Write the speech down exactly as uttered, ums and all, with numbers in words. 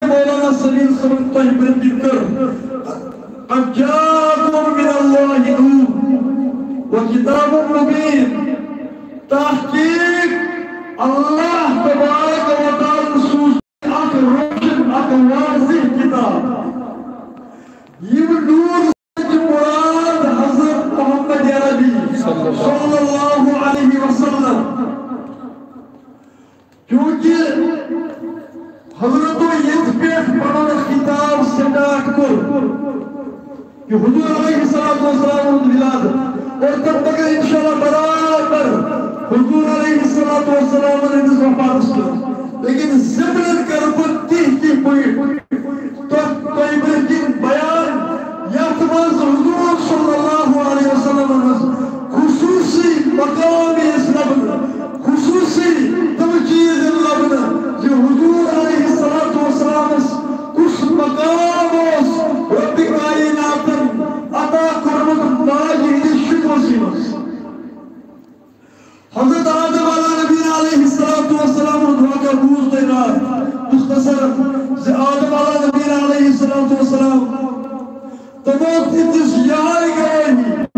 مولانا سلیل صٲبن تۄہہِ برٛونٛہہ کِنۍ کٔر، قد جاءکم من اللہ نور و کتاب مبین۔ تحقیق، اللہ تبارک و تعالیٰ سوٗز اکھ روشن، اکھ واضح کتاب۔ یِم نور سۭتۍ چھِ مراد حضرت محمد عربی صلی اللہ علیہ وسلم۔ چونکہ حضرتو ییٚتہِ پٮ۪ٹھ پنُن خطاب سٹارٹ کوٚر کہ حضور علیہ الصلوۃ والسلام ہُنٛد ولادت، اور تَمہِ پتہٕ انشاءاللہ برابر حضور علیہ الصلوۃ والسلام ہٕنٛدِس وفاتس پٮ۪ٹھ۔ لیکن ضمنن کرٕ بہٕ کینٛہہ کینٛہہ پوینٹ تۄہہِ، تۄہہِ برٛونٛہہ کِنۍ بیان، یتھ منٛز حضور صلی اللہ علیہ وسلم ہٕنٛز خصوصی مقام یِیہِ لبنہٕ، خصوصی تِم چیٖز یِن لبنہٕ زِ حضور علیہ الصلوۃ والسلامس کُس مقام اوس رب کائناتن عطا کوٚرمُت ماجہِ ہٕنٛدِس شکمس منٛز۔ حضرت آدم علیٰ نبینا علیہ الصلوۃ والسلام ہُنٛد واقعہ بوٗز تۄہہِ راتھ مختصر، زِ آدم علیٰ نبینا علیہ الصلوۃ والسلام تِمو دِژ یاد گواہی۔